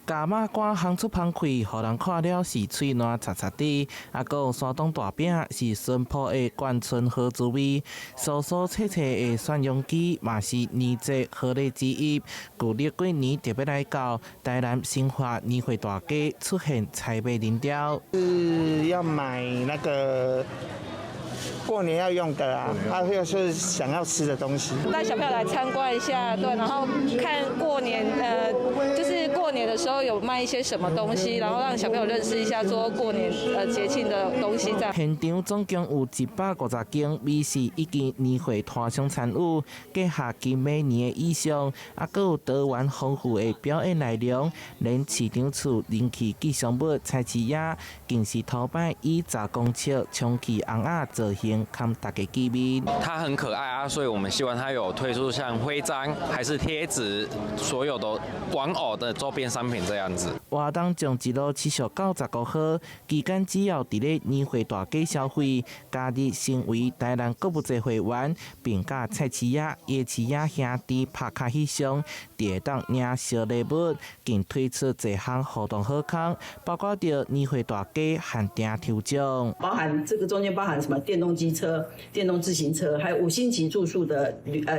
咬肉乾烘出芳氣，予人看了是喙瀾擦擦滴。啊，閣有山東大餅是淳樸的冠春好滋味，酥酥脆脆的蒜蓉雞嘛是年節賀禮之一。舊曆過年特別來到台南新化年貨大街，出現採買人潮。是要買那個過年要用的啊，他就是想要吃的東西。帶小朋友來參觀一下，對，然後看過年，就是過年的時候有賣一些什麼東西，然後讓小朋友認識一下，說過年節慶的東西。這樣。現場總共有150間美食以及年貨攤商參與，結合金馬年的意象，啊，閣有多元豐富的表演內容，連市場厝人氣吉祥物菜市仔，更是頭擺以10公尺充氣尪仔造型，佮大家見面。它很可愛啊，所以我們希望它有推出像徽章，還是貼紙，所有的玩偶的周邊商品這樣子。活動將一路持續到15號，期間只要佇咧年貨大街消費，加入成為台南購物節會員，並佮菜市仔、夜市仔兄弟拍卡翕相，就會當領小禮物，更推出這項活動好康，包括著年貨大街限定抽獎，包含這個中間包含什麼電動機車、電動自行車，還有五星級住宿的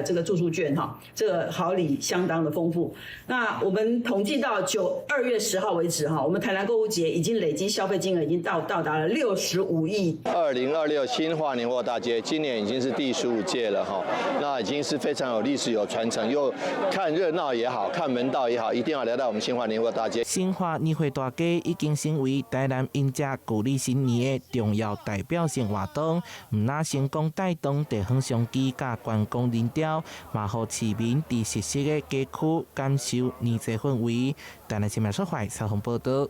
這個住宿券哈，這個好禮相當的豐富。那我們統計到2月10號為止哈，我們台南購物節已經累積消費金額已經到達了65億。2026新化年貨大街今年已經是第15屆了哈，那已經是非常有歷史、有傳承，又看熱鬧也好看門道也好，一定要來到我們新化年貨大街。新化年貨大街已經成為台南迎接舊曆新年的重要代表性活動，毋但成功帶動地方商機佮觀光人潮，嘛予市民佇熟悉的街區感受年節氛圍。台南新聞出發採訪報道。